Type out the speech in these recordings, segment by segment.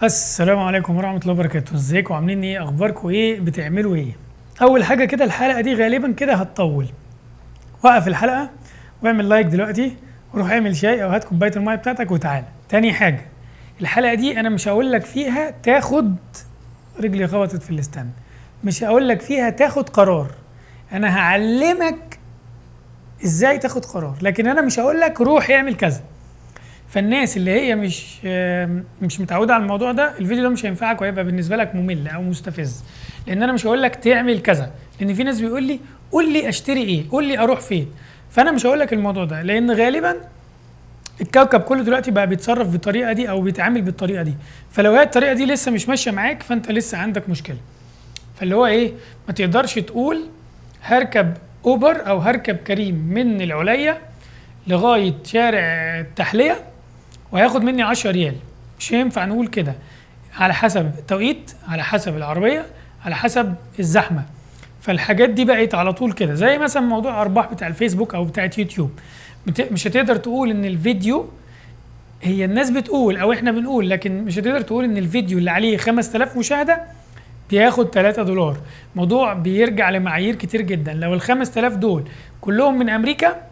السلام عليكم ورحمة الله وبركاته. ازيكم؟ عاملين ايه؟ اخباركم ايه؟ بتعملوا ايه؟ اول حاجة كده الحلقة دي غالبا كده هتطول. وقف الحلقة واعمل like دلوقتي، وروح اعمل شاي او هات كوباية المية بتاعتك وتعالى. تاني حاجة، الحلقة دي انا مش هقول لك فيها تاخد، رجلي خبطت في ال stand، مش هقول لك فيها تاخد قرار، انا هعلمك ازاي تاخد قرار، لكن انا مش هقول لك روح اعمل كذا. فالناس اللي هي مش متعوده على الموضوع ده، الفيديو ده مش هينفعك وهيبقى بالنسبة لك ممل او مستفز، لان انا مش هقول لك تعمل كذا، لان في ناس بيقول لي قول لي اشتري ايه، قول لي اروح فين. فانا مش هقول لك الموضوع ده، لان غالبا الكوكب كله دلوقتي بقى بيتصرف بالطريقة دي او بيتعامل بالطريقة دي. فلو هي الطريقة دي لسه مش ماشية معاك، فانت لسه عندك مشكلة. فاللي هو ايه، ما تقدرش تقول هركب اوبر او هركب كريم من العليا لغاية شارع التحلية وهياخد مني 10 ريال. مش هينفع نقول كده، على حسب التوقيت، على حسب العربية، على حسب الزحمة. فالحاجات دي بقت على طول كده، زي مثلا موضوع ارباح بتاع الفيسبوك او بتاع يوتيوب. مش هتقدر تقول ان الفيديو، هي الناس بتقول او احنا بنقول، لكن مش هتقدر تقول ان الفيديو اللي عليه 5000 مشاهدة بياخد 3 دولار. موضوع بيرجع لمعايير كتير جدا. لو ال 5000 دول كلهم من امريكا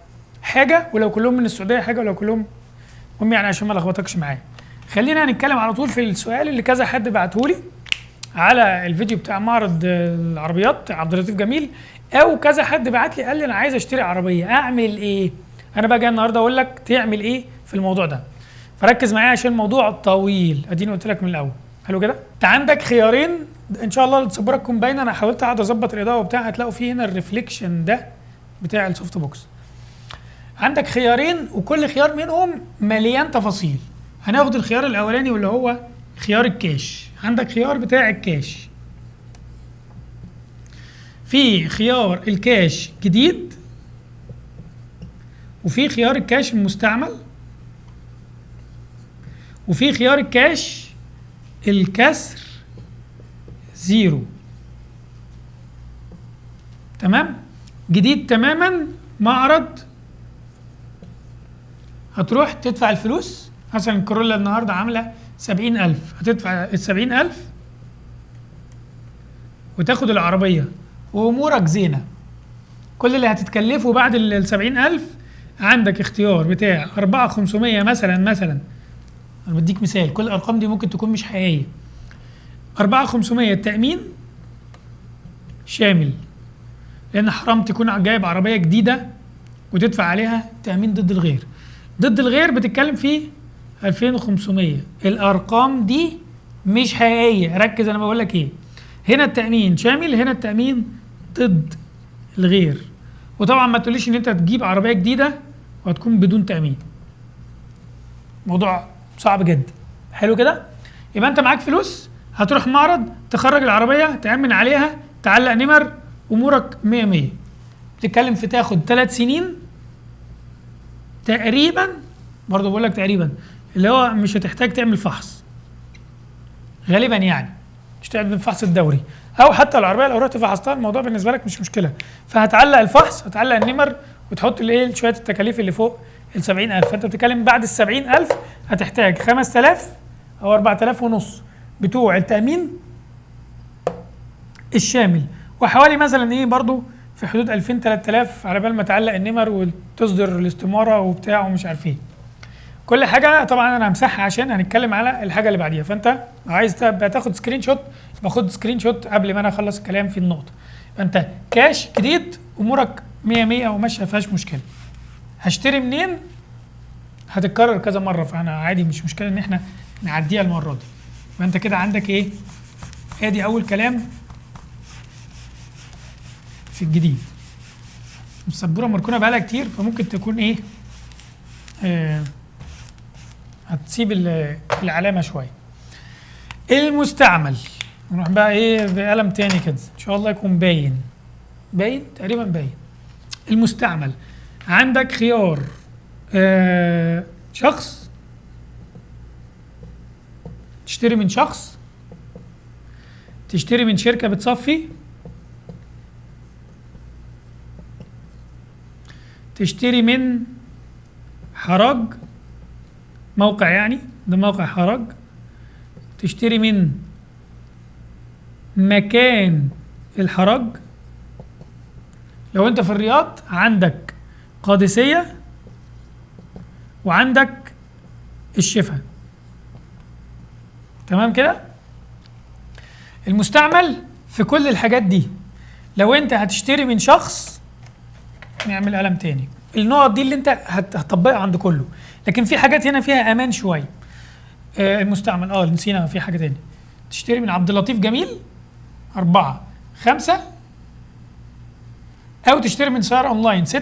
حاجة، ولو كلهم من السعودية حاجة، ولو كلهم المهم، يعني عشان ما لخبطكش معايا، خلينا نتكلم على طول في السؤال اللي كذا حد بعتهولي على الفيديو بتاع معرض العربيات عبد اللطيف جميل، او كذا حد بعت لي قال لي انا عايز اشتري عربية، اعمل ايه؟ انا بقى جاي النهارده اقول لك تعمل ايه في الموضوع ده، فركز معايا عشان الموضوع طويل، اديني قلت لك من الاول. حلو كده؟ انت عندك خيارين، ان شاء الله السبوره تكون باينة. انا حاولت اقعد اظبط الاضاءة وبتاع، هتلاقوا فيه هنا ال reflection ده بتاع ال soft box. عندك خيارين وكل خيار منهم مليان تفاصيل. هناخد الخيار الاولاني واللي هو خيار الكاش. عندك خيار بتاع الكاش، في خيار الكاش جديد، وفي خيار الكاش المستعمل، وفي خيار الكاش الكسر zero. تمام؟ جديد تماما، معرض، هتروح تدفع الفلوس. مثلا الكورولا النهارده عامله 70,000، هتدفع ال 70,000 وتاخد العربية وامورك زينة. كل اللي هتتكلفه بعد ال 70,000، عندك اختيار بتاع 4,500 مثلا، انا بديك مثال، كل الارقام دي ممكن تكون مش حقيقية. 4,500 التأمين شامل، لان حرام تكون جايب عربية جديدة وتدفع عليها تأمين ضد الغير. ضد الغير بتتكلم فيه 2500. الارقام دي مش حقيقية، ركز انا بقول لك ايه. هنا التأمين شامل، هنا التأمين ضد الغير. وطبعا ما تقوليش ان انت تجيب عربية جديدة وهتكون بدون تأمين، موضوع صعب جدا. حلو كده؟ يبقى انت معاك فلوس، هتروح معرض، تخرج العربية، تأمن عليها، تعلق نمر، امورك 100 100. بتتكلم في تاخد 3 سنين تقريبا، برضه بقول لك تقريبا، اللي هو مش هتحتاج تعمل فحص غالبا، يعني مش تعمل الفحص الدوري، او حتى العربية لو رحت فحصتها الموضوع بالنسبة لك مش مشكلة. فهتعلق الفحص، هتعلق النمر، وتحط الايه شوية التكاليف اللي فوق ال 70,000. فانت بتتكلم بعد ال 70,000 هتحتاج 5000 او 4500 بتوع التامين الشامل، وحوالي مثلا ايه برضو في حدود 2000 3000 على بال ما تعلق النمر وتصدر الاستمارة وبتاع ومش عارف ايه. كل حاجة طبعا انا همسحها عشان هنتكلم على الحاجة اللي بعديها. فانت عايز تبقى تاخد screenshot، باخد screenshot قبل ما انا اخلص الكلام في النقطة. فانت كاش جديد امورك 100 100 وماشية ما فيهاش مشكلة. هشتري منين؟ هتتكرر كذا مرة، فانا عادي مش مشكلة ان احنا نعديها المرة دي. فانت كده عندك ايه؟ ادي اول كلام في الجديد. السبوره مركونة بقالها كتير، فممكن تكون ايه، هتسيب العلامة شوية. المستعمل نروح بقى ايه بقلم تاني كده، ان شاء الله يكون باين، باين تقريبا باين. المستعمل عندك خيار شخص، تشتري من شخص، تشتري من شركة بتصفي، تشتري من حراج، موقع، يعني ده موقع حراج، تشتري من مكان الحراج. لو انت في الرياض عندك قادسية وعندك الشفا. تمام كده؟ المستعمل في كل الحاجات دي. لو انت هتشتري من شخص، نعمل قلم تاني، النقط دي اللي انت هتطبقها عند كله، لكن في حاجات هنا فيها امان شوية. المستعمل نسينا في حاجة تاني. تشتري من عبد اللطيف جميل 4 5، او تشتري من سيارة اونلاين 6،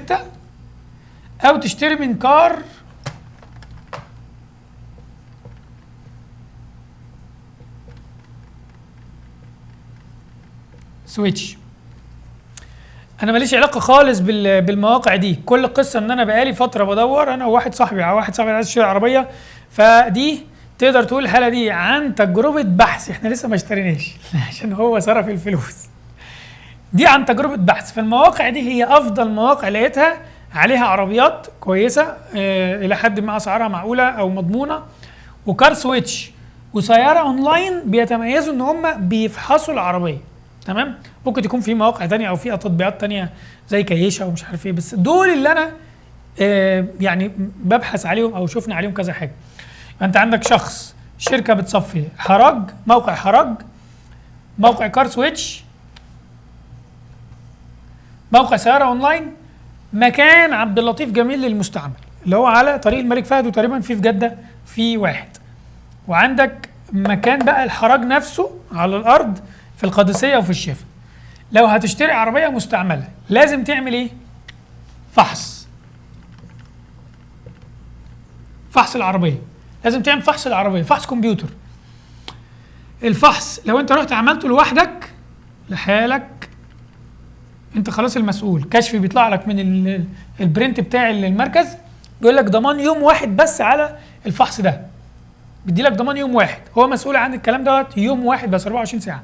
او تشتري من كار سويتش. انا ماليش علاقة خالص بالمواقع دي، كل القصة ان انا بقالي فترة بدور انا وواحد صاحبي، واحد صاحبي عايز يشتري عربية، فدي تقدر تقول الحالة دي عن تجربه بحث، احنا لسه ما اشتريناش عشان هو صرف الفلوس. دي عن تجربه بحث. فالمواقع دي هي افضل مواقع لقيتها عليها عربيات كويسة الى حد ما اسعارها معقولة او مضمونه. وكار سويتش وسيارة اونلاين بيتميزوا ان هم بيفحصوا العربية. تمام؟ ممكن تكون في مواقع تانية او في تطبيقات تانية زي كيشه ومش عارف ايه، بس دول اللي انا يعني ببحث عليهم او شفنا عليهم كذا حاجة. انت عندك شخص، شركة بتصفي، حراج، موقع حراج، موقع كار سويتش، موقع سيارة اونلاين، مكان عبد اللطيف جميل للمستعمل اللي هو على طريق الملك فهد، وتقريبا في جده في واحد. وعندك مكان بقى الحراج نفسه على الارض في القادسية وفي الشفا. لو هتشتري عربية مستعملة لازم تعمل ايه؟ فحص. فحص العربية، لازم تعمل فحص العربية، فحص كمبيوتر. الفحص لو انت رحت عملته لوحدك لحالك انت خلاص المسؤول. كشف بيطلع لك من ال print بتاع المركز بيقول لك ضمان يوم واحد بس على الفحص ده، بيدي لك ضمان يوم واحد، هو مسؤول عن الكلام دوت يوم واحد بس 24 ساعة.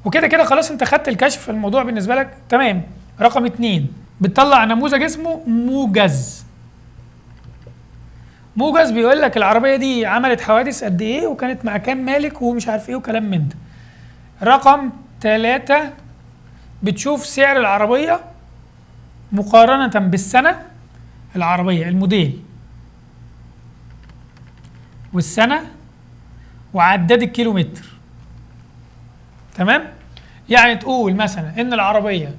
وكده كده خلاص انت خدت الكشف، الموضوع بالنسبة لك تمام. رقم 2 بتطلع نموذج اسمه موجز. موجز بيقول لك العربية دي عملت حوادث قد ايه وكانت مع كام مالك ومش عارف ايه وكلام من ده. رقم 3 بتشوف سعر العربية مقارنة بالسنة، العربية الموديل والسنة وعداد الكيلومتر. تمام؟ يعني تقول مثلا ان العربية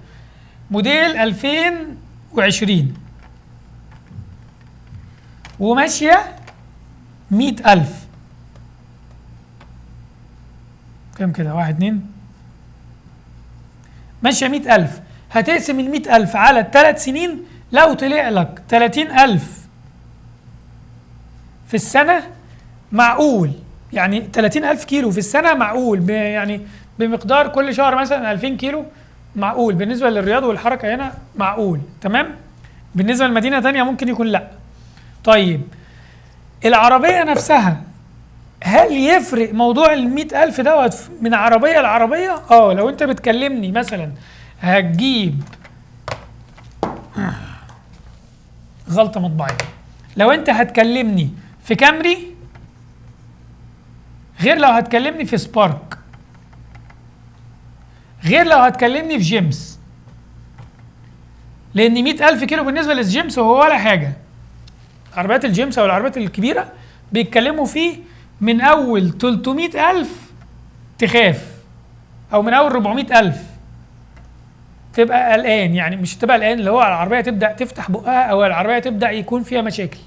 موديل 2020 وماشية 100,000، كم كده؟ 1 2 ماشية 100,000. هتقسم ال 100,000 على 3 سنين، لو طلع لك 30,000 في السنة معقول، يعني 30,000 كيلو في السنة معقول، يعني بمقدار كل شهر مثلا 2000 كيلو معقول بالنسبة للرياض والحركة هنا معقول. تمام؟ بالنسبة لمدينة تانية ممكن يكون لا. طيب العربية نفسها هل يفرق موضوع ال 100,000 دوت من عربية لعربية؟ لو انت بتكلمني مثلا هتجيب غلطة مطبعية، لو انت هتكلمني في كامري غير لو هتكلمني في سبارك، غير لو هتكلمني في جيمس، لان 100,000 كيلو بالنسبة للجيمس هو ولا حاجة. عربيات الجيمس او العربيات الكبيرة بيتكلموا فيه من اول 300,000 تخاف، او من اول 400,000 تبقى قلقان، يعني مش تبقى قلقان اللي هو العربية تبدا تفتح بقها او العربية تبدا يكون فيها مشاكل.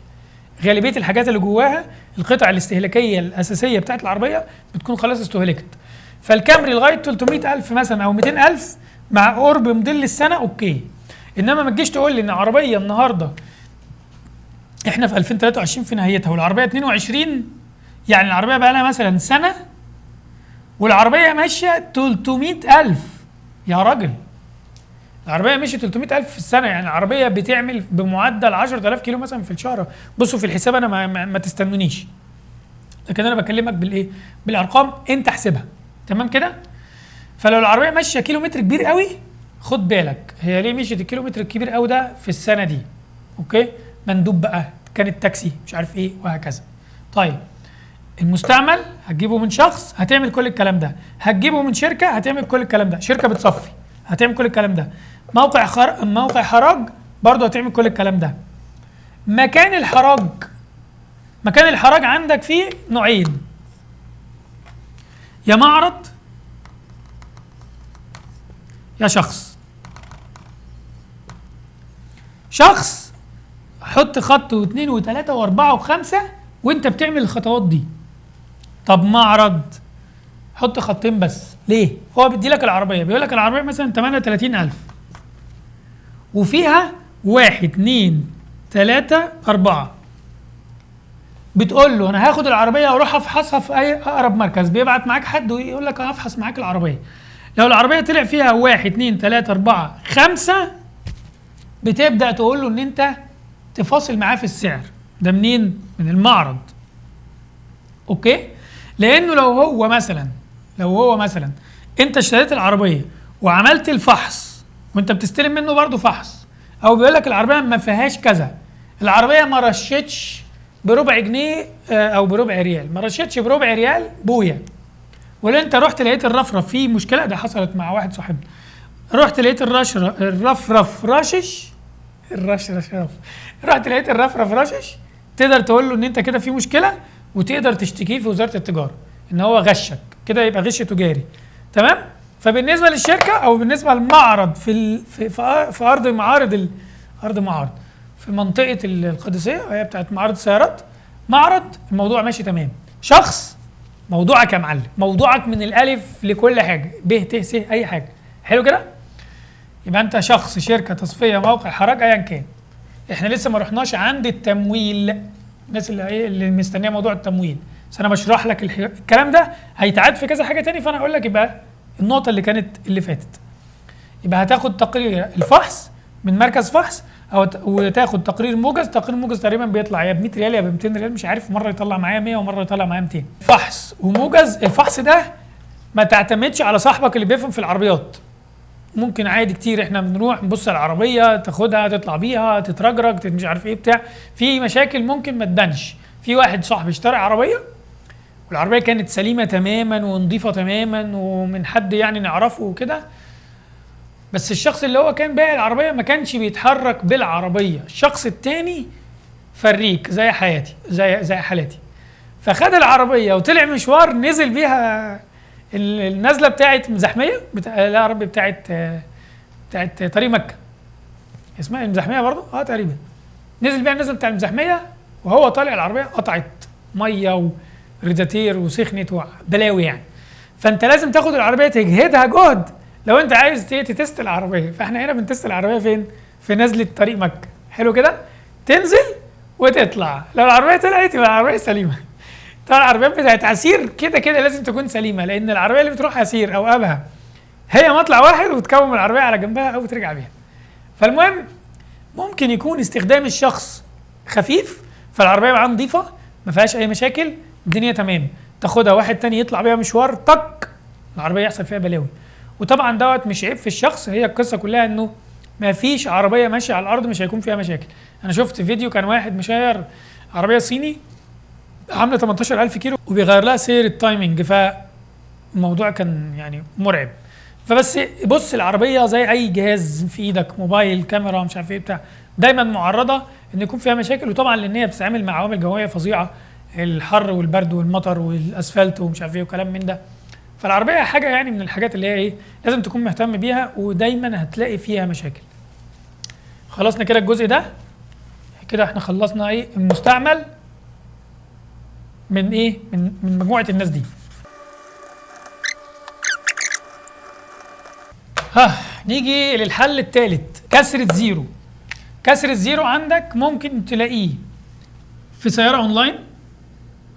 غالبية الحاجات اللي جواها القطع الاستهلاكية الاساسية بتاعت العربية بتكون خلاص استهلكت. فالكامري لغاية 300,000 مثلا او 200,000 مع قرب موديل السنة okay، انما ما تجيش تقول لي ان عربية النهارده احنا في 2023 في نهايتها والعربية 22، يعني العربية بقى لها مثلا سنة والعربية ماشية 300,000. يا راجل العربية مشيت 300,000 في السنة، يعني العربية بتعمل بمعدل 10,000 كيلو مثلا في الشهر. بصوا في الحساب انا ما تستنونيش، لكن انا بكلمك بالايه؟ بالارقام انت احسبها. تمام كده؟ فلو العربية ماشية كيلو متر كبير قوي خد بالك هي ليه مشيت الكيلو متر الكبير قوي ده في السنة دي. okay، مندوب بقى، كانت تاكسي، مش عارف ايه وهكذا. طيب المستعمل هتجيبه من شخص هتعمل كل الكلام ده، هتجيبه من شركة هتعمل كل الكلام ده، شركة بتصفي هتعمل كل الكلام ده، موقع حراج برضه هتعمل كل الكلام ده. مكان الحراج، مكان الحراج عندك فيه نوعين، يا معرض يا شخص. شخص حط خط 2 و3 و4 و5 وانت بتعمل الخطوات دي. طب معرض حط خطين بس. ليه؟ هو بيدي لك العربية، بيقول لك العربية مثلا 38000 وفيها 1 2 3 4، بتقول له انا هاخد العربية واروح افحصها في اي اقرب مركز، بيبعت معاك حد ويقول لك انا هفحص معاك العربية. لو العربية طلع فيها 1 2 3 4 5 بتبدا تقول له ان انت تفاصل معاه في السعر. ده منين؟ من المعرض. okay؟ لانه لو هو مثلا انت اشتريت العربية وعملت الفحص وانت بتستلم منه برضه فحص، او بيقول لك العربية ما فيهاش كذا، العربية ما رشتش بربع جنيه او بربع ريال، ما رشتش بربع ريال بويا، ولا انت رحت لقيت الرفرف فيه مشكلة. ده حصلت مع واحد صاحبنا، رحت لقيت الرفرف رشش، الرشرشرف، رحت لقيت الرفرف رشش، تقدر تقول له ان انت كده في مشكلة، وتقدر تشتكيه في وزارة التجارة ان هو غشك، كده يبقى غش تجاري. تمام؟ فبالنسبه للشركة او بالنسبة للمعرض في في, في ارض معارض ارض معارض في منطقة القادسية، هي بتاعت معارض السيارات، معرض الموضوع ماشي تمام. شخص موضوعك يا معلم، موضوعك من الالف لكل حاجة، ب ت س اي حاجة. حلو كده؟ يبقى انت شخص، شركة، تصفية، موقع، حراج، ايا كان. احنا لسه ما رحناش عند التمويل، الناس اللي مستنيه موضوع التمويل، بس انا بشرح لك الكلام ده هيتعاد في كذا حاجة تاني، فانا اقول لك يبقى النقطة اللي كانت اللي فاتت. يبقى هتاخد تقرير الفحص من مركز فحص، او وتاخد تقرير موجز. تقرير موجز تقريبا بيطلع يا ب 100 ريال يا ب 200 ريال، مش عارف، مرة يطلع معايا 100 ومرة يطلع معايا 200. فحص وموجز. الفحص ده ما تعتمدش على صاحبك اللي بيفهم في العربيات، ممكن عادي كتير احنا بنروح نبص على العربية، تاخدها تطلع بيها تترجرج مش عارف ايه بتاع، في مشاكل ممكن ما تبانش. في واحد صاحبي اشترى عربية والعربية كانت سليمة تماما ونظيفه تماما ومن حد يعني نعرفه وكده، بس الشخص اللي هو كان بايع العربية ما كانش بيتحرك بالعربية. الشخص التاني فريك زي حياتي زي حالاتي، فخد العربية وطلع مشوار، نزل بيها النزله بتاعت مزاحميه لا يا ربي بتاعت طريق مكة، اسمها المزاحميه برضه تقريبا. نزل بيها النزله بتاع المزاحميه وهو طالع العربية قطعت مية وريداتير وسخنت وبلاوي يعني. فانت لازم تاخد العربية تجهدها جهد لو انت عايز ت test العربية. فاحنا هنا بن test العربية فين؟ في نزله طريق مكة. حلو كده؟ تنزل وتطلع، لو العربية طلعت يبقى العربية سليمة. طبعا العربيات بتاعت عسير كده كده لازم تكون سليمة، لان العربية اللي بتروح عسير او ابها هي مطلع واحد وتكوم العربية على جنبها او ترجع بيها. فالمهم ممكن يكون استخدام الشخص خفيف، فالعربيه معاه نظيفة ما فيهاش اي مشاكل، الدنيا تمام، تاخدها واحد تاني يطلع بيها مشوار، طق العربية يحصل فيها بلاوي. وطبعا دوت مش عيب في الشخص، هي القصة كلها انه ما فيش عربية ماشية على الارض مش هيكون فيها مشاكل. انا شفت فيديو كان واحد مشاير عربية صيني عامله 18000 كيلو وبيغير لها سير ال timing، فالموضوع كان يعني مرعب. فبس بص، العربية زي اي جهاز في ايدك، موبايل، كاميرا، مش عارف ايه بتاع، دايما معرضه ان يكون فيها مشاكل. وطبعا لان هي بتتعامل مع عوامل جوية فظيعة، الحر والبرد والمطر والاسفلت ومش عارف ايه وكلام من ده. فالعربيه حاجة يعني من الحاجات اللي هي ايه لازم تكون مهتم بيها، ودايما هتلاقي فيها مشاكل. خلصنا كده الجزء ده، كده احنا خلصنا ايه المستعمل من ايه من مجموعة الناس دي. ها نيجي للحل الثالث، كسرة zero. كسرة zero عندك ممكن تلاقيه في سيارة اونلاين،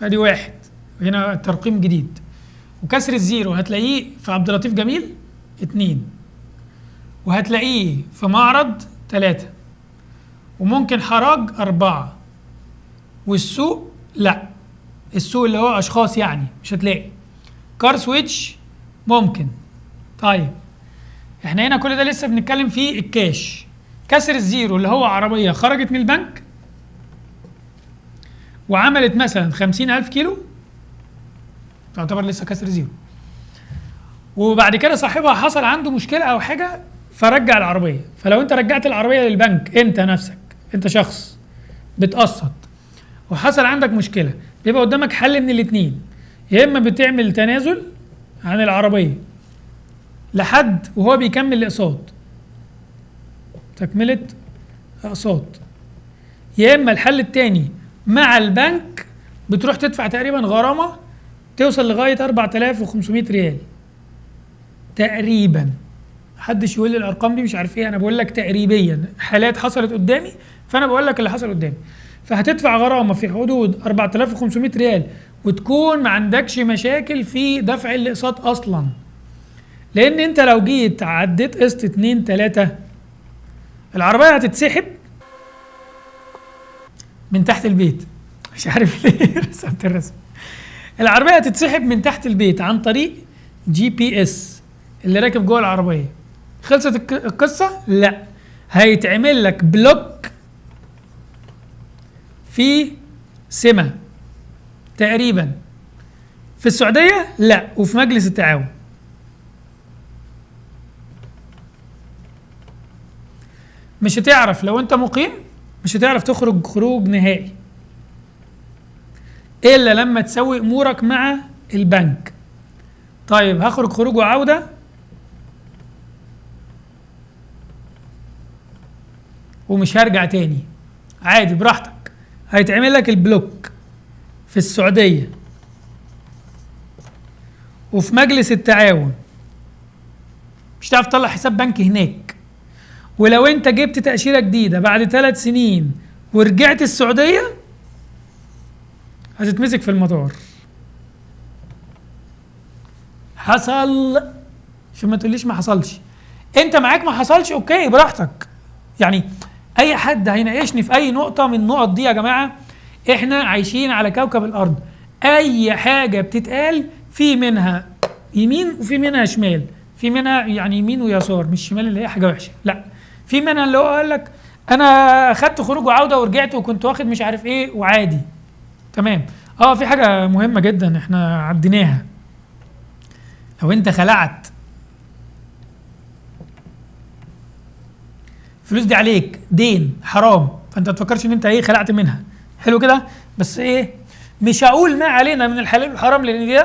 ادي واحد هنا ترقيم جديد. وكسر ال zero هتلاقيه في عبد اللطيف جميل 2، وهتلاقيه في معرض 3، وممكن حراج 4، والسوق لا، السوق اللي هو اشخاص يعني مش هتلاقي. CarSwitch ممكن. طيب احنا هنا كل ده لسه بنتكلم فيه الكاش. كسر ال zero اللي هو عربية خرجت من البنك وعملت مثلا 50,000 كيلو، تعتبر لسه كسر zero. وبعد كده صاحبها حصل عنده مشكلة او حاجة فرجع العربية. فلو انت رجعت العربية للبنك، انت نفسك انت شخص بتقسط وحصل عندك مشكلة، بيبقى قدامك حل من الاتنين، يا اما بتعمل تنازل عن العربية لحد وهو بيكمل الاقساط، تكمله اقساط، يا اما الحل التاني مع البنك بتروح تدفع تقريبا غرامة توصل لغاية 4500 ريال تقريبا. محدش يقول لي الارقام دي مش عارف ايه، انا بقول لك تقريبيا حالات حصلت قدامي، فانا بقول لك اللي حصل قدامي. فهتدفع غرامة في حدود 4500 ريال، وتكون ما عندكش مشاكل في دفع الاقساط اصلا، لان انت لو جيت عديت قسط 2 3 العربية هتتسحب من تحت البيت. مش عارف ليه رسمت الرسم. العربية هتتسحب من تحت البيت عن طريق GPS اللي راكب جوه العربية. خلصت القصة؟ لا، هيتعمل لك block في سمة تقريبا في السعودية، لا وفي مجلس التعاون. مش هتعرف لو انت مقيم، مش هتعرف تخرج خروج نهائي الا لما تسوي امورك مع البنك. طيب هخرج خروج وعودة ومش هرجع تاني، عادي براحتك. هيتعمل لك ال block في السعودية وفي مجلس التعاون، مش هتعرف تطلع حساب بنكي هناك. ولو انت جبت تأشيرة جديدة بعد 3 سنين ورجعت السعودية هتتمسك في المطار. حصل، عشان ما تقوليش ما حصلش. انت معاك ما حصلش، okay براحتك. يعني اي حد هيناقشني في اي نقطة من النقط دي يا جماعة، احنا عايشين على كوكب الارض، اي حاجة بتتقال في منها يمين وفي منها شمال، في منها يعني يمين ويسار، مش شمال اللي هي حاجة وحشة، لا، في منها اللي هو قال لك انا خدت خروج وعودة ورجعت وكنت واخد مش عارف ايه وعادي، تمام. في حاجة مهمة جدا احنا عديناها، لو انت خلعت الفلوس دي عليك دين حرام، فانت ما تفكرش ان انت ايه خلعت منها، حلو كده. بس ايه، مش هقول ما علينا من الحلال والحرام، لان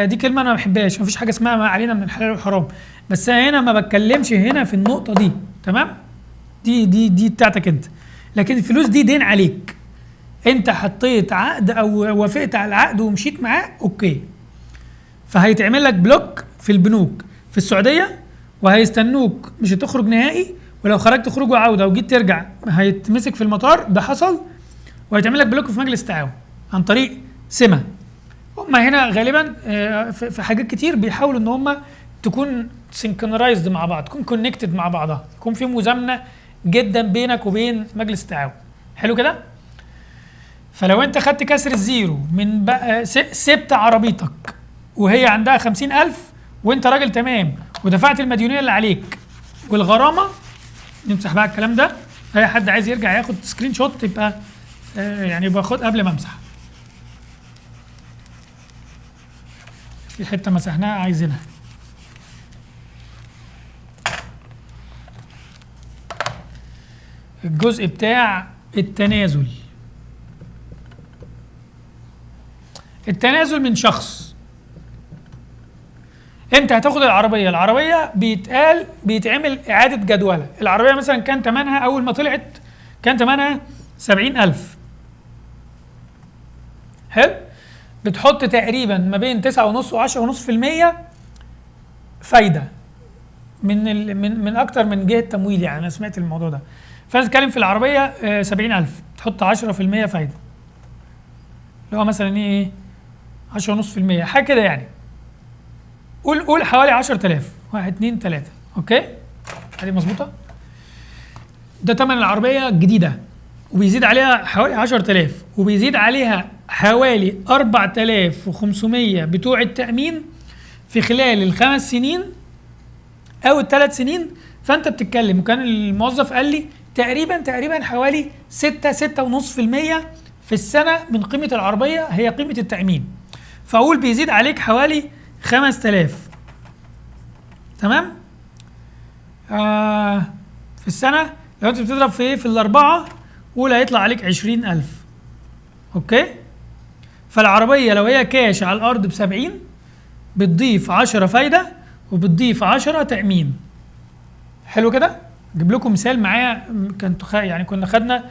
دي كلمة انا ما بحبهاش، مفيش حاجة اسمها ما علينا من الحلال والحرام، بس انا هنا ما بتكلمش هنا في النقطة دي، تمام؟ دي دي دي بتاعتك انت، لكن الفلوس دي دين عليك، انت حطيت عقد او وافقت على العقد ومشيت معاه، okay. فهيتعمل لك block في البنوك في السعودية وهيستنوك، مش هتخرج نهائي، ولو خرجت خروج وعوده وجيت ترجع هيتمسك في المطار، ده حصل. وهيتعمل لك block في مجلس التعاون عن طريق سمه. هم هنا غالبا في حاجات كتير بيحاولوا ان هم تكون synchronized مع بعض، تكون connected مع بعضها، يكون في مزامنه جدا بينك وبين مجلس التعاون، حلو كده. فلو انت خدت كسر ال zero من بقى، سبت عربيتك وهي عندها 50,000 وانت راجل تمام ودفعت المديونيه اللي عليك والغرامه، نمسح بقى الكلام ده، اي حد عايز يرجع ياخد screenshot يبقى يعني باخد قبل ما امسح. في حتة مسحناها عايزينها. الجزء بتاع التنازل، التنازل من شخص. انت هتاخد العربية، العربية بيتقال بيتعمل اعاده جدوله. العربية مثلا كان ثمنها اول ما طلعت كان ثمنها 70,000، حلو، بتحط تقريبا ما بين 9.5 و10.5% فايده من من اكتر من جهة تمويل، يعني انا سمعت الموضوع ده. فانا اتكلم في العربية 70,000 تحط 10% فايده، اللي هو مثلا ايه 10.5% حاجة كده يعني، قول حوالي 10,000، 1 2 3، okay هذه مظبوطة. ده ثمن العربية الجديدة، وبيزيد عليها حوالي 10,000، وبيزيد عليها حوالي 4,500 بتوع التأمين في خلال ال5 سنين أو ال3 سنين. فأنت بتتكلم، وكان الموظف قال لي تقريبا حوالي 6-6.5% في السنة من قيمة العربية هي قيمة التأمين. فاقول بيزيد عليك حوالي 5000. تمام؟ في السنة لو انت بتضرب في ايه؟ في الاربعة، قول هيطلع عليك 20000. okay؟ فالعربيه لو هي كاش على الارض ب 70 بتضيف 10 فايده وبتضيف 10 تامين. حلو كده؟ اجيب لكم مثال معايا، كنت يعني كنا خدنا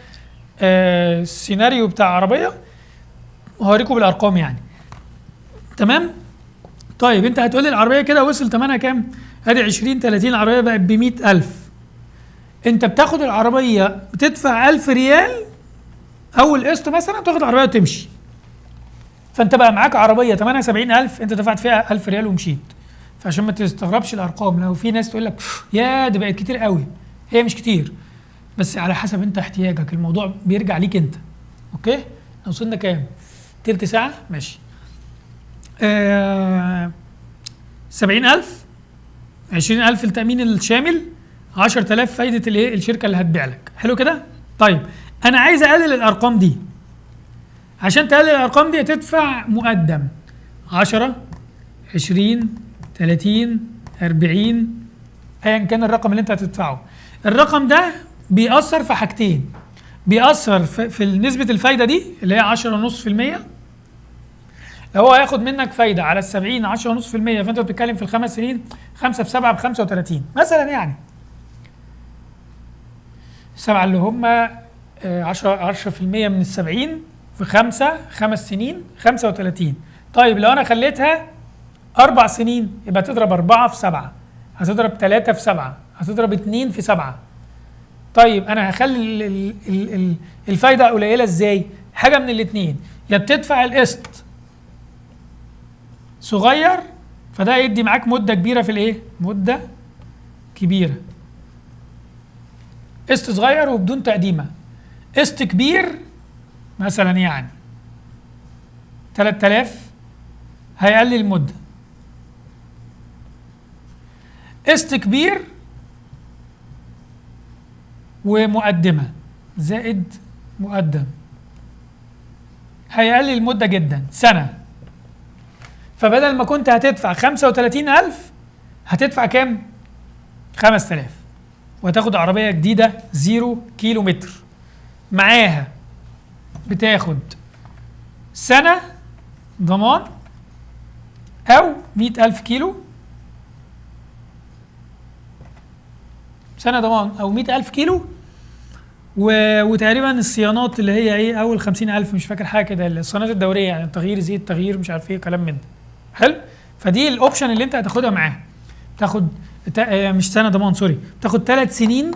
سيناريو بتاع عربية وهوريكم بالارقام يعني. تمام؟ طيب انت هتقولي العربية كده وصل ثمنها كام؟ ادي 20 30، العربية بقت ب 100000. انت بتاخد العربية بتدفع 1000 ريال اول قسط مثلا، تاخد العربية وتمشي. فانت بقى معاك عربية ثمنها 70000، انت دفعت فيها 1000 ريال ومشيت. فعشان ما تستغربش الارقام، لو في ناس تقول لك يا دي بقت كتير قوي، هي مش كتير، بس على حسب انت احتياجك، الموضوع بيرجع ليك انت. okay؟ وصلنا كام؟ تلت ساعة؟ ماشي. 70000، 20000 التأمين الشامل، 10000 فايدة الايه؟ الشركة اللي هتبيع لك. حلو كده؟ طيب أنا عايز أقلل الأرقام دي. عشان تقلل الأرقام دي هتدفع مقدم 10 20 30 40، أيا كان الرقم اللي أنت هتدفعه. الرقم ده بيأثر في حاجتين، بيأثر في نسبة الفايدة دي اللي هي 10.5%. لو هو هياخد منك فايدة على ال70 10.5%، فأنت بتتكلم في الخمس سنين 5 في 7 ب 35 مثلا، يعني 7 اللي هم 10% من ال70 في 5، 5 سنين 35. طيب لو أنا خليتها 4 سنين يبقى تضرب 4 في 7، هتضرب 3 في 7، هتضرب 2 في 7. طيب أنا هخلي الفايدة قليلة إزاي؟ حاجة من الاتنين، يا بتدفع القسط صغير فده يدي معاك مدة كبيرة في الايه؟ مدة كبيرة. قسط صغير وبدون تقديمة. قسط كبير مثلا يعني 3000 هيقلل المدة. قسط كبير ومقدمة زائد مقدم هيقلل المدة جدا، سنة. فبدل ما كنت هتدفع 35000 هتدفع كام؟ 5000، وهتاخد عربية جديدة 0 كيلو متر. معاها بتاخد سنة ضمان أو 100000 كيلو، سنة ضمان أو 100000 كيلو، وتقريبا الصيانات اللي هي ايه اول 50000، مش فاكر حاجة كده، الصيانات الدورية يعني تغيير زيت، تغيير مش عارف ايه، كلام من ده. حلو؟ فدي ال option اللي انت هتاخدها معاها. تاخد مش سنة ضمان، sorry، تاخد 3 سنين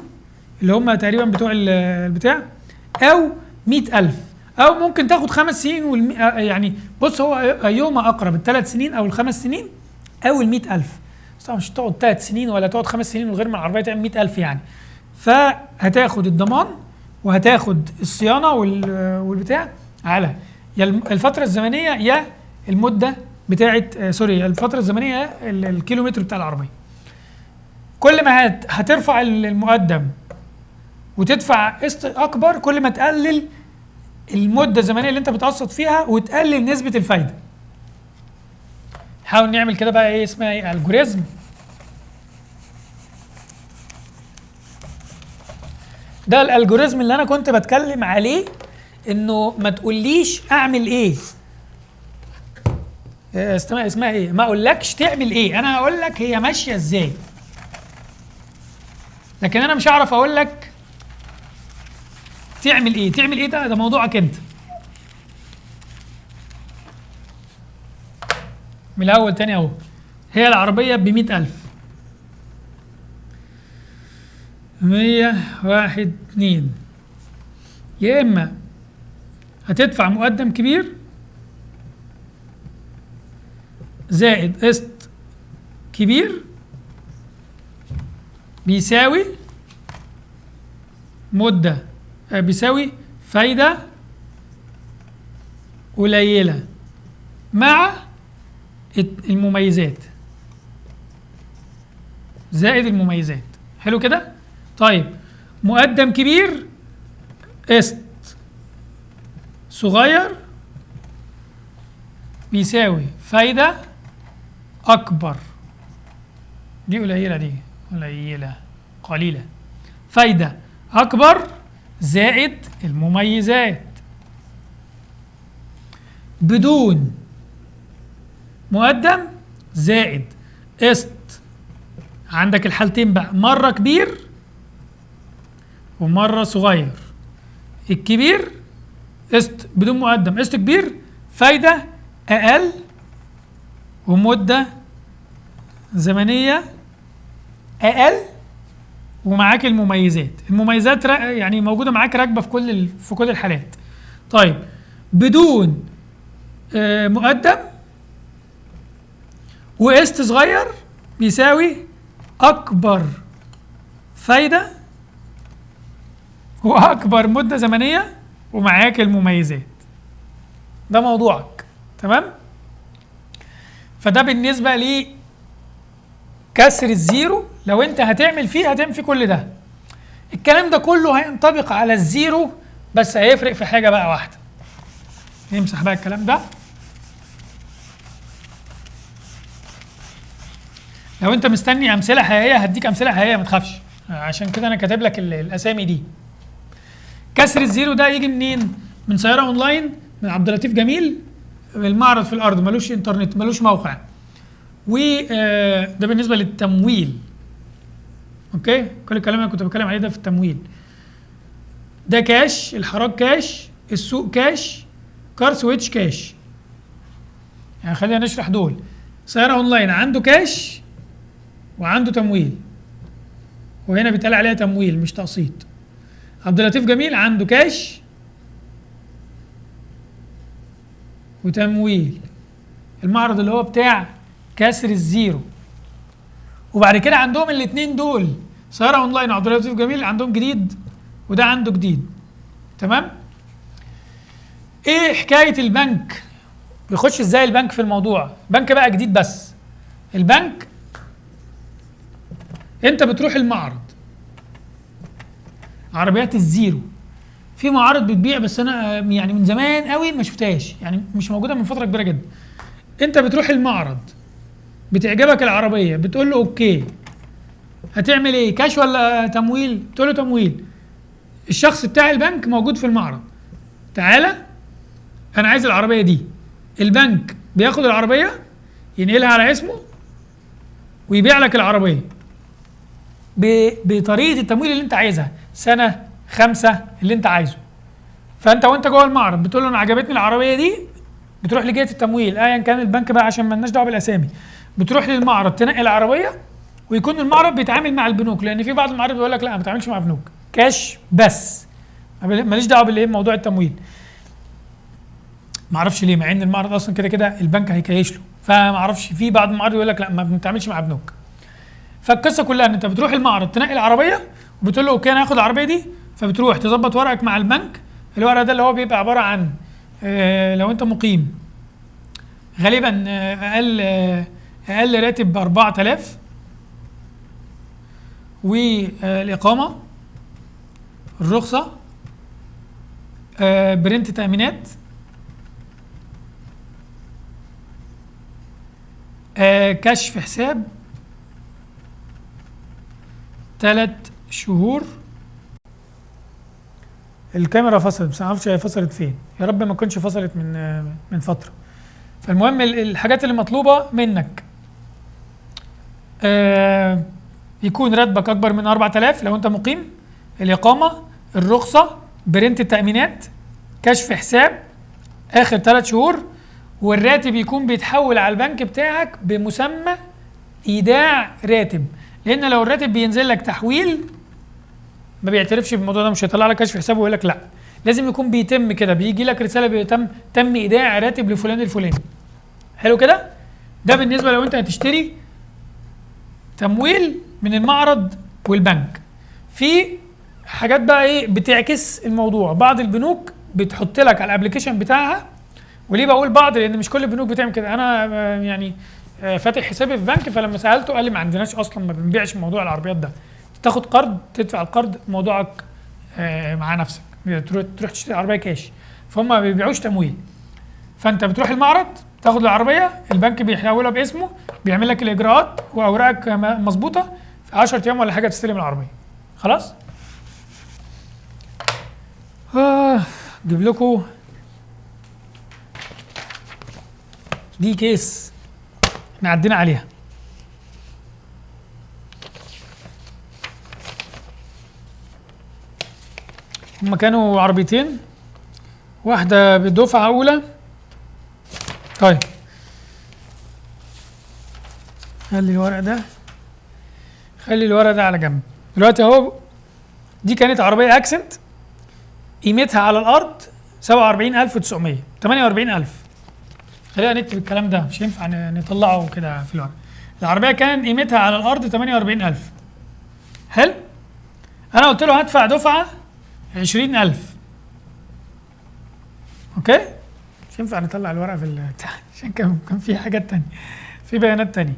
اللي هم تقريبا بتوع البتاع، او 100000، او ممكن تاخد 5 سنين يعني بص هو ايهما اقرب، ال3 سنين او ال5 سنين او ال100000. بس طبعا مش تقعد 3 سنين ولا تقعد 5 سنين من غير ما العربية تعمل 100000 يعني. فهتاخد الضمان وهتاخد الصيانة والبتاع على يا الفترة الزمنية يا المدة بتاعه، sorry، الفترة الزمنية الكيلومتر بتاع العربية. كل ما هترفع المقدم وتدفع قسط اكبر، كل ما تقلل المدة الزمنية اللي انت بتقسط فيها وتقلل نسبه الفايدة. حاول نعمل كده بقى ايه اسمها ايه؟ algorithm. ده ال algorithm اللي انا كنت بتكلم عليه، انه ما تقوليش اعمل ايه، اسمها ايه، ما اقولكش تعمل ايه، انا هقول لك هي ماشية ازاي، لكن انا مش هعرف اقول لك تعمل ايه. تعمل ايه ده موضوعك انت. من الاول تاني اهو، هي العربية ب 100000، 100 1 2، يا اما هتدفع مقدم كبير زائد قسط كبير بيساوي مدة، بيساوي فايدة قليلة مع المميزات زائد المميزات. حلو كده؟ طيب مقدم كبير قسط صغير بيساوي فايدة أكبر، دي قليلة، دي قليلة قليلة، فايدة أكبر زائد المميزات بدون مقدم زائد قسط. عندك الحالتين بقى، مرة كبير ومرة صغير. الكبير قسط بدون مقدم، قسط كبير، فايدة أقل ومدة زمنية أقل، ومعاك المميزات. المميزات يعني موجودة معاك راكبة في كل الحالات. طيب بدون مقدم وقسط صغير بيساوي أكبر فايدة وأكبر مدة زمنية ومعاك المميزات. ده موضوعك، تمام؟ فده بالنسبة لكسر الزيرو. لو انت هتعمل فيه هتعمل فيه كل ده. الكلام ده كله هينطبق على الزيرو، بس هيفرق في حاجة بقى واحدة. نمسح بقى الكلام ده. لو انت مستني امثلة حقيقية هديك امثلة حقيقية، ما تخافش، عشان كده انا كاتب لك الاسامي دي. كسر الزيرو ده يجي منين؟ من سيارة اونلاين، من عبد اللطيف جميل، المعرض في الارض، ملوش انترنت، ملوش موقع. وده بالنسبة للتمويل. okay، كل الكلام اللي كنت بتكلم عليه ده في التمويل. ده كاش، الحراج كاش، السوق كاش، كار سويتش كاش. يعني خلينا نشرح دول. سيارة اونلاين عنده كاش وعنده تمويل، وهنا بيتقال عليها تمويل مش تقسيط. عبد اللطيف جميل عنده كاش وتمويل، المعرض اللي هو بتاع كسر الزيرو. وبعد كده عندهم الاثنين دول، سيارة اونلاين وعبد اللطيف جميل، عندهم جديد وده عنده جديد. تمام؟ ايه حكاية البنك؟ بيخش ازاي البنك في الموضوع؟ البنك بقى جديد بس. البنك انت بتروح المعرض، عربيات الزيرو، في معارض بتبيع بس انا يعني من زمان قوي ما شفتهاش، يعني مش موجودة من فترة كبيرة جدا. انت بتروح المعرض، بتعجبك العربية، بتقول له okay، هتعمل ايه، كاش ولا تمويل؟ بتقول له تمويل. الشخص بتاع البنك موجود في المعرض، تعالى انا عايز العربية دي. البنك بياخد العربية ينقلها على اسمه ويبيع لك العربية بطريقة التمويل اللي انت عايزها، سنة، 5، اللي انت عايزه. فانت وانت جوه المعرض بتقول له انا عجبتني العربية دي، بتروح لجهة التمويل ايا كان البنك بقى عشان مالناش دعوه بالاسامي، بتروح للمعرض تنقي العربية، ويكون المعرض بيتعامل مع البنوك، لان في بعض المعارض بيقول لك لا ما بتعاملش مع بنوك، كاش بس، ماليش دعوه بالايه موضوع التمويل. ما اعرفش ليه، مع ان المعرض اصلا كده كده البنك هيكيش له، فما اعرفش في بعض المعارض يقول لك لا ما بنتعاملش مع بنوك. فالقصة كلها ان انت بتروح المعرض تنقي العربية وبتقول له okay انا هاخد العربية دي، فبتروح تظبط ورقك مع البنك. الورق ده اللي هو بيبقى عبارة عن لو انت مقيم غالبا اقل راتب 4000، والاقامة، الرخصة، print تامينات، كشف حساب 3 شهور. الكاميرا فصلت بس ما اعرفش هي فصلت فين، يا رب ما تكونش فصلت من فترة. فالمهم الحاجات اللي مطلوبه منك، يكون راتبك اكبر من 4000 لو انت مقيم، الاقامة، الرخصة، print التامينات، كشف حساب اخر 3 شهور، والراتب يكون بيتحول على البنك بتاعك بمسمى ايداع راتب، لان لو الراتب بينزل لك تحويل ما بيعترفش بالموضوع ده، مش هيطلع لك كشف حساب ويقول لك لا، لازم يكون بيتم كده، بيجي لك رسالة بيتم تم ايداع راتب لفلان الفلاني. حلو كده؟ ده بالنسبة لو انت هتشتري تمويل من المعرض والبنك. في حاجات بقى ايه بتعكس الموضوع، بعض البنوك بتحط لك على ال application بتاعها، وليه بقول بعض؟ لان مش كل البنوك بتعمل كده. انا يعني فاتح حسابي في بنك، فلما سالته قال لي ما عندناش اصلا، ما بنبيعش موضوع العربيات ده، تاخد قرض تدفع القرض موضوعك مع نفسك، تروح تشتري عربية كاش، فهم ما بيبيعوش تمويل. فانت بتروح المعرض تاخد العربية، البنك بيحولها باسمه، بيعمل لك الاجراءات واوراقك مظبوطة، في 10 ايام ولا حاجة تستلم العربية. خلاص؟ اجيب لكم دي case احنا عدينا عليها. هما كانوا عربيتين، واحدة بدفعة أولى. طيب خلي الورق ده، خلي الورق ده على جنب دلوقتي اهو. دي كانت عربية اكسنت قيمتها على الأرض 47900، 48000. خلينا نكتب الكلام ده، مش ينفع نطلعه كده في الورق. العربية كان قيمتها على الأرض 48000. حلو؟ أنا قلت له هدفع دفعة 20000. okay؟ مش ينفع نطلع الورقة في البتاع عشان كان في حاجات تانية، في بيانات تانية.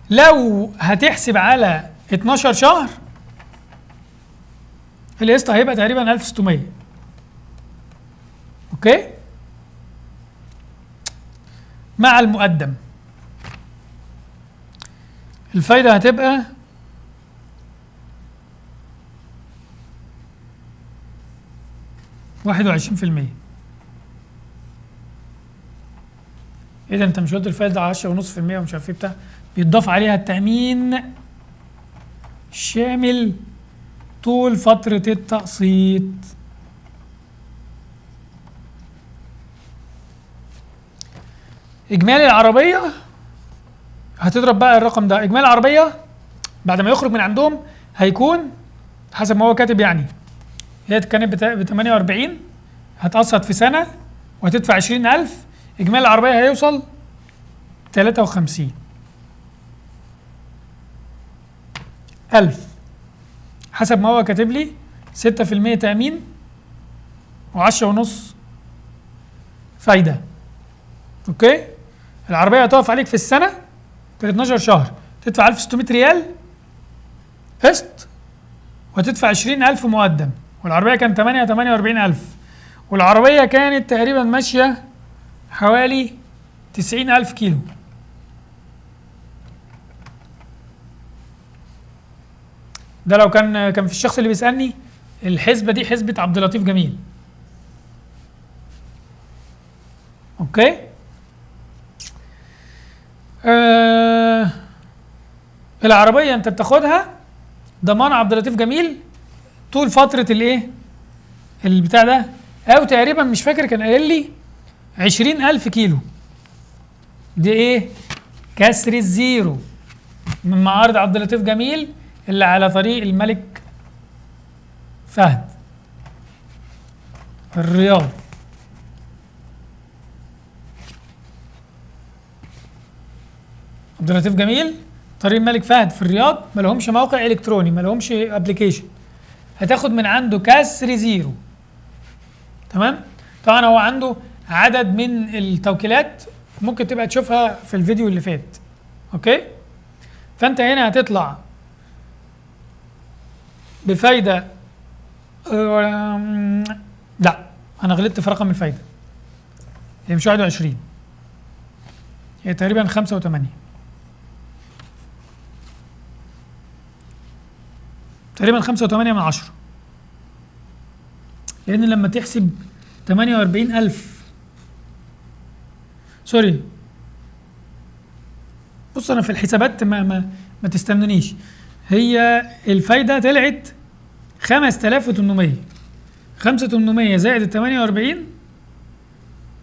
لو هتحسب على 12 شهر القسط هيبقى تقريبا 1600. okay؟ مع المقدم الفايدة هتبقى 21%. ايه ده، انت مش قلت الفايدة 10.5% ومش عارف ايه بتاع؟ بيتضاف عليها التأمين شامل طول فترة التقسيط. إجمالي العربية هتضرب بقى الرقم ده، إجمالي العربية بعد ما يخرج من عندهم هيكون حسب ما هو كاتب، يعني هي كانت ب 48، هتقسط في سنة وهتدفع 20000، إجمالي العربية هيوصل 53000 حسب ما هو كاتب لي. 6% تأمين و10.5 فايدة. okay؟ العربية هتقف عليك في السنة في 12 شهر، تدفع 1600 ريال قسط وهتدفع 20000 مقدم، والعربية كان 48000، والعربية كانت تقريبا ماشية حوالي 90000 كيلو. ده لو كان في الشخص اللي بيسألني الحسبة دي حسبة عبد اللطيف جميل. okay؟ العربية انت بتاخدها ضمان عبد اللطيف جميل طول فترة الايه البتاع ده، او تقريبا مش فاكر كان قايل لي 20000 كيلو. دي ايه؟ كسر ال zero من معارض عبد اللطيف جميل اللي على طريق الملك فهد الرياض. عبد اللطيف جميل طريق الملك فهد في الرياض، ما لهمش موقع الكتروني، ما لهمش application، هتاخد من عنده كسر zero. تمام؟ طبعا هو عنده عدد من التوكيلات ممكن تبقى تشوفها في الفيديو اللي فات. okay؟ فانت هنا هتطلع بفايده، لا انا غلطت في رقم الفايدة، هي مش 21، هي تقريبا 5.8 تقريبا 5.8، لان لما تحسب 48000، sorry بص انا في الحسابات ما تستنونيش، هي الفايدة طلعت 5800، 5800 زائد ال 48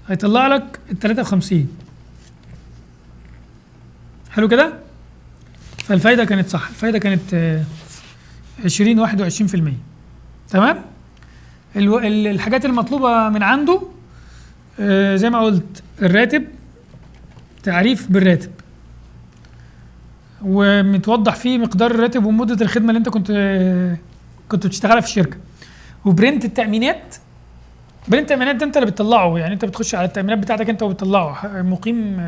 هيطلع لك ال 53. حلو كده؟ فالفايده كانت صح، الفايدة كانت 20 21%. تمام؟ الحاجات المطلوبة من عنده زي ما قلت الراتب، تعريف بالراتب ومتوضح فيه مقدار الراتب ومدة الخدمة اللي انت كنت بتشتغلها في الشركة، و print التأمينات. print التأمينات ده انت اللي بتطلعه، يعني انت بتخش على التأمينات بتاعتك انت وبتطلعه، مقيم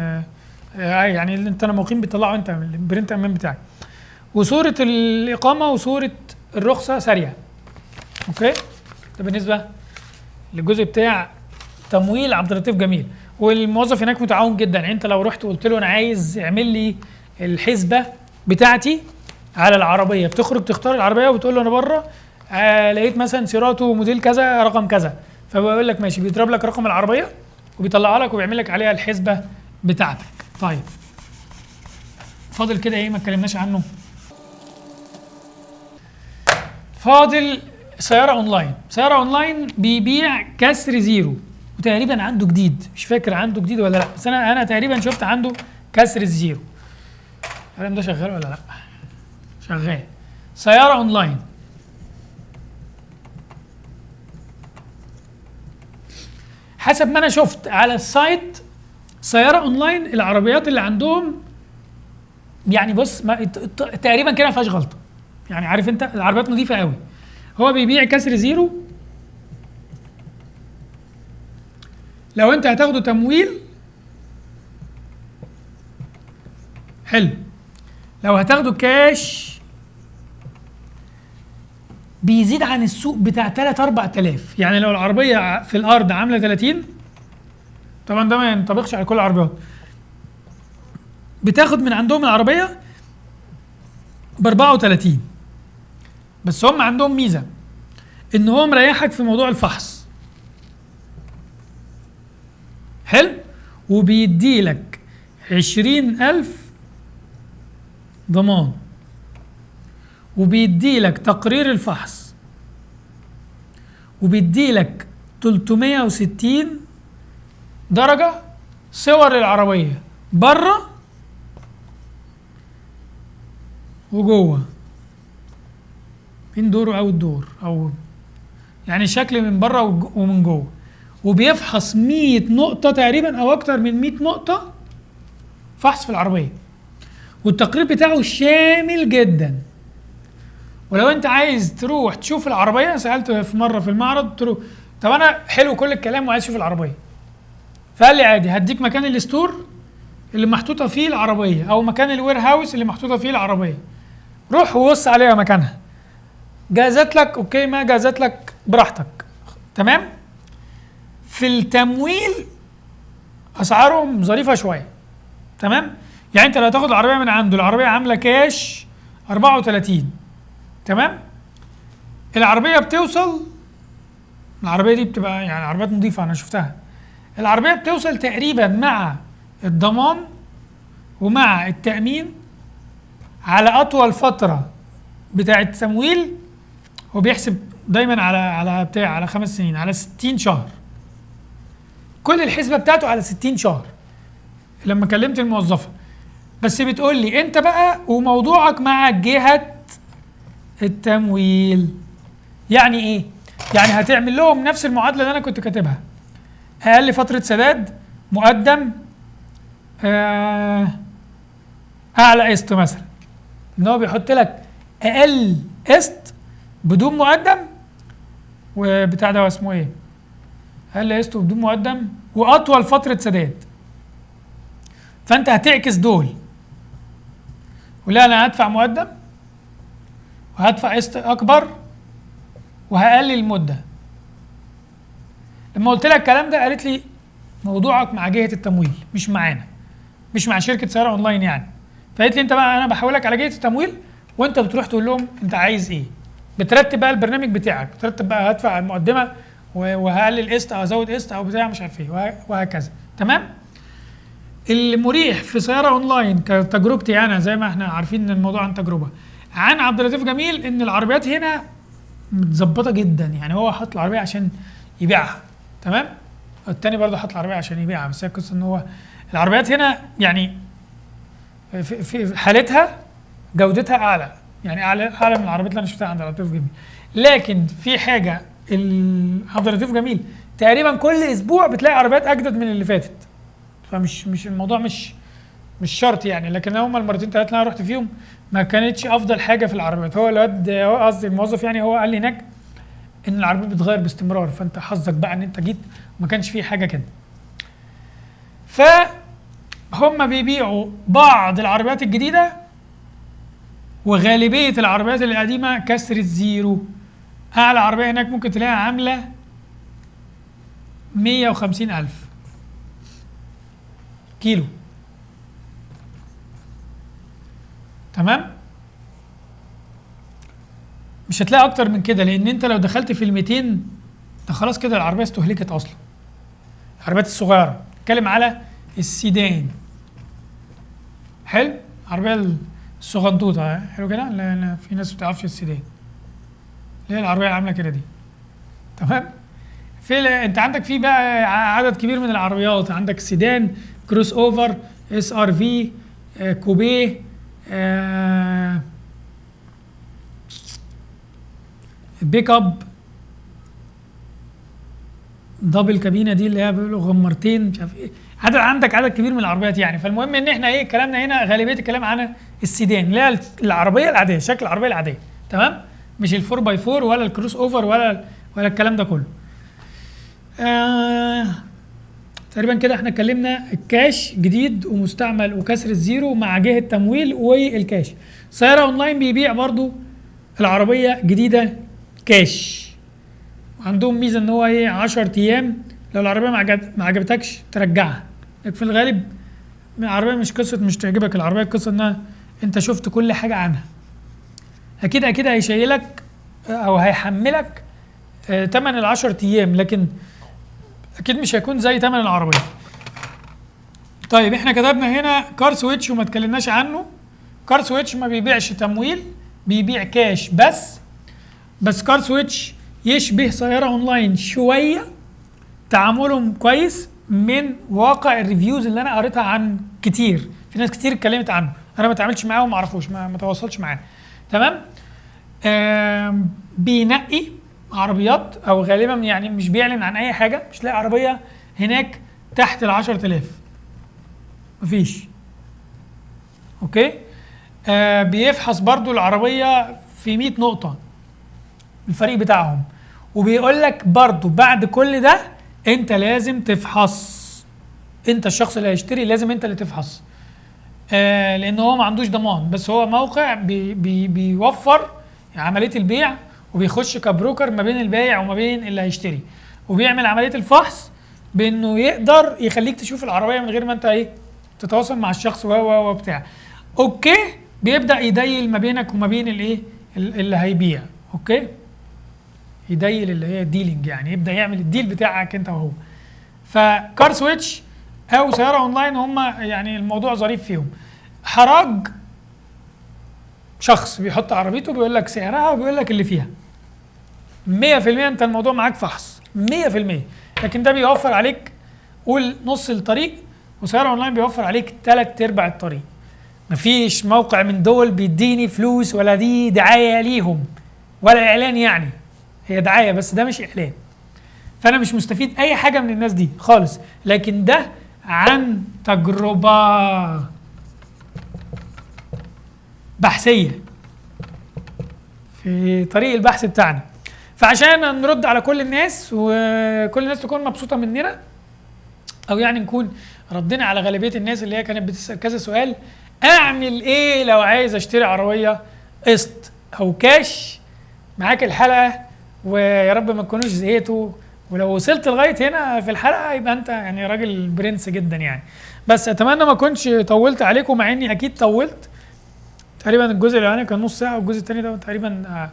يعني انت لما مقيم بتطلعه انت print التأمين بتاعك، وصورة الإقامة وصورة الرخصة سارية. okay؟ ده بالنسبة للجزء بتاع تمويل عبد اللطيف جميل. والموظف هناك متعاون جدا. يعني انت لو رحت وقلت له انا عايز اعمل لي الحسبة بتاعتي على العربية، بتخرج تختار العربية وبتقول له انا بره لقيت مثلا سيراتو موديل كذا رقم كذا، فبيقول لك ماشي، بيضرب لك رقم العربية وبيطلعها لك وبيعمل لك عليها الحسبة بتاعتك. طيب فاضل كده ايه ما اتكلمناش عنه؟ فاضل سيارة اونلاين. سيارة اونلاين بيبيع كسر زيرو، وتقريبا عنده جديد، مش فاكر عنده جديد ولا لا، بس انا تقريبا شفت عنده كسر الزيرو. الكلام ده شغال ولا لا؟ شغال. سيارة اونلاين حسب ما انا شفت على ال site، سيارة اونلاين العربيات اللي عندهم يعني بص ما تقريبا كده ما فيهاش غلطه، يعني عارف انت العربيات نظيفة قوي. هو بيبيع كسر زيرو، لو انت هتاخده تمويل حلو، لو هتاخده كاش بيزيد عن السوق بتاع 3 4000. يعني لو العربية في الارض عامله 30، طبعا ده ما ينطبقش على كل العربيات، بتاخد من عندهم العربية ب 34. بس هم عندهم ميزة ان هو مريحك في موضوع الفحص، حلو، وبيدي لك 20,000 ضمان، وبيدي لك تقرير الفحص، وبيدي لك 360 درجة صور العربية بره وجوه، indoor او outdoor، او يعني شكل من بره ومن جوه، وبيفحص 100 نقطة تقريبا او اكتر من 100 نقطة فحص في العربية، والتقرير بتاعه شامل جدا. ولو انت عايز تروح تشوف العربية، سألت في مرة في المعرض قلت له طب انا حلو كل الكلام وعايز اشوف العربية، فقال لي عادي هديك مكان ال store اللي محطوطة فيه العربية او مكان ال warehouse اللي محطوطة فيه العربية، روح وبص عليها مكانها، جازت لك okay، ما جازت لك براحتك، تمام. في التمويل اسعارهم ظريفة شوية، تمام. يعني انت لو هتاخد العربية من عنده، العربية عامله كاش 34، تمام، العربية بتوصل، العربية دي بتبقى يعني عربيات نظيفة انا شفتها، العربية بتوصل تقريبا مع الضمان ومع التامين على اطول فترة بتاع التمويل، هو بيحسب دايما على بتاع على 5 سنين، على 60 شهر، كل الحسبة بتاعته على 60 شهر. لما كلمت الموظفة بس بتقول لي انت بقى وموضوعك مع جهة التمويل، يعني ايه؟ يعني هتعمل لهم نفس المعادلة اللي انا كنت كاتبها، اقل فترة سداد مقدم، اعلى قسط مثلا، ان هو بيحط لك اقل قسط بدون مقدم وبتاع ده اسمه ايه؟ اقل قسط بدون مقدم واطول فترة سداد. فانت هتعكس دول، ولا انا هدفع مقدم وهدفع قسط اكبر وهقلل المدة. لما قلت لها الكلام ده قالت لي موضوعك مع جهة التمويل مش معانا، مش مع شركة سيارة اونلاين يعني. فقالت لي انت بقى انا بحولك على جهة التمويل وانت بتروح تقول لهم انت عايز ايه، بترتب بقى البرنامج بتاعك، بترتب بقى هدفع المقدمة وهقلل قسط او ازود قسط او بتاع مش عارف ايه وهكذا، تمام. المريح في سيارة اونلاين كتجربتي انا، زي ما احنا عارفين ان الموضوع عن تجربه، عن عبد اللطيف جميل، ان العربيات هنا متظبطه جدا، يعني هو حط العربية عشان يبيعها، تمام. التاني برضه حط العربية عشان يبيعها، بس هي القصة ان هو العربيات هنا يعني في حالتها جودتها اعلى، يعني اعلى من العربيات اللي انا شفتها عند عبد اللطيف جميل. لكن في حاجة، عبد اللطيف جميل تقريبا كل اسبوع بتلاقي عربيات اجدد من اللي فاتت، فمش مش الموضوع مش شرط يعني. لكن هما المرتين ثلاثة اللي انا رحت فيهم ما كانتش افضل حاجة في العربيات. هو الواد قصدي الموظف يعني هو قال لي هناك ان العربيات بتتغير باستمرار، فانت حظك بقى ان انت جيت ما كانش فيه حاجة كده. فهم بيبيعوا بعض العربيات الجديدة وغالبية العربيات القديمة كسر الزيرو. اعلى عربية هناك ممكن تلاقيها عامله 150,000، كيلو. تمام؟ مش هتلاقي اكتر من كده، لان انت لو دخلت في ال 200 ده خلاص كده العربية استهلكت اصلا. العربيات الصغيرة، نتكلم على السيدان. حلو؟ العربية الصغنطوطه، حلو كده؟ لا في ناس ما بتعرفش السيدان، اللي هي العربية اللي عامله كده دي. تمام؟ في انت عندك في بقى عدد كبير من العربيات، عندك سيدان، crossover، SRV، coupe، pick up، double كابينه دي اللي هي بيقولوا غمرتين، مش عارف ايه، عدد، عندك عدد كبير من العربيات يعني. فالمهم ان احنا ايه كلامنا هنا، غالبية الكلام عن السيدان اللي هي العربية العادية، شكل العربية العادية. تمام؟ مش ال four by four ولا ال crossover ولا الكلام ده كله. تقريبا كده احنا اتكلمنا الكاش جديد ومستعمل وكسر ال zero مع جهة تمويل والكاش. سيارة اونلاين بيبيع برضو العربية جديدة كاش، عندهم ميزة ان هو ايه 10 ايام لو العربية ما عجبتكش ترجعها. لكن في الغالب العربية مش قصة مش تعجبك العربية، قصة انها انت شفت كل حاجة عنها. اكيد اكيد هيشيلك او هيحملك تمن ال10 ايام، لكن اكيد مش هيكون زي تمن العربية. طيب احنا كتبنا هنا CarSwitch وما اتكلمناش عنه. CarSwitch ما بيبيعش تمويل، بيبيع كاش بس. بس CarSwitch يشبه سيارة اونلاين شوية، تعاملهم كويس من واقع ال reviews اللي انا قريتها عن كتير، في ناس كتير اتكلمت عنه، انا ما اتعاملتش معاه وما اعرفوش، ما تواصلتش معاه. تمام؟ بينقي عربيات، او غالبا يعني مش بيعلن عن اي حاجة، مش لاقي عربية هناك تحت ال 10,000، مفيش. okay؟ بيفحص برضو العربية في 100 نقطة الفريق بتاعهم، وبيقول لك برضو بعد كل ده انت لازم تفحص، انت الشخص اللي هيشتري لازم انت اللي تفحص، لان هو ما عندوش ضمان. بس هو موقع بي بي بيوفر عملية البيع، وبيخش ك broker ما بين البايع وما بين اللي هيشتري، وبيعمل عملية الفحص بانه يقدر يخليك تشوف العربية من غير ما انت ايه تتواصل مع الشخص و بتاع. okay؟ بيبدا ي deal ما بينك وما بين الايه اللي هيبيع. okay؟ ي deal اللي هي dealing، يعني يبدا يعمل ال deal بتاعك انت وهو. ف CarSwitch او سيارة اونلاين هم يعني الموضوع ظريف فيهم. حراج شخص بيحط عربيته بيقول لك سعرها وبيقول لك اللي فيها 100%، انت الموضوع معاك فحص 100%، لكن ده بيوفر عليك قول نص الطريق، وسيارة اونلاين بيوفر عليك 3/4 الطريق. مفيش موقع من دول بيديني فلوس، ولا دي دعاية ليهم ولا اعلان، يعني هي دعاية بس ده مش اعلان، فانا مش مستفيد اي حاجة من الناس دي خالص، لكن ده عن تجربه بحثيه في طريق البحث بتاعنا. فعشان نرد على كل الناس وكل الناس تكون مبسوطة مننا، او يعني نكون ردينا على غالبية الناس اللي هي كانت بتسال كذا سؤال، اعمل ايه لو عايز اشتري عربية قسط او كاش؟ معاك الحلقة، ويا رب ما تكونوش زهقتوا، ولو وصلت لغاية هنا في الحلقة يبقى انت يعني راجل برنس جدا يعني. بس اتمنى ما اكونش طولت عليكم، مع اني اكيد طولت. تقريبا الجزء الاولاني كان نص ساعة، والجزء الثاني ده تقريبا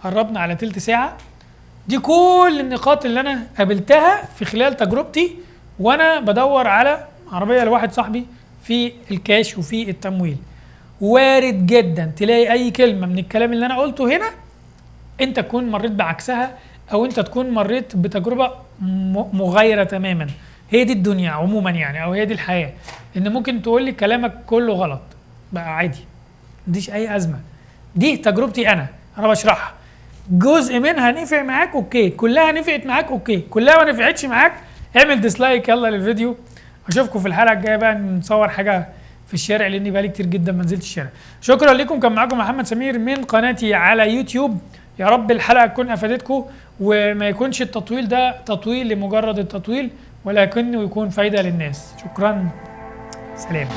قربنا على تلت ساعة. دي كل النقاط اللي انا قابلتها في خلال تجربتي وانا بدور على عربية لواحد صاحبي في الكاش وفي التمويل. وارد جدا تلاقي اي كلمة من الكلام اللي انا قلته هنا انت تكون مريت بعكسها، او انت تكون مريت بتجربه مغايرة تماما. هي دي الدنيا عموما يعني، او هي دي الحياة، ان ممكن تقول لي كلامك كله غلط بقى عادي، مديش اي ازمة. دي تجربتي انا بشرحها، جزء منها نفع معاك okay، كلها نفعت معاك okay، كلها ما نفعتش معاك اعمل dislike يلا للفيديو. اشوفكم في الحلقة الجاية بقى، نصور حاجة في الشارع لاني بقالي كتير جدا ما نزلتش الشارع. شكرا لكم، كان معاكم محمد سمير من قناتي على يوتيوب. يا رب الحلقة تكون افادتكم، وما يكونش التطويل ده تطويل لمجرد التطويل، ولكنه يكون فايده للناس. شكرا، سلام.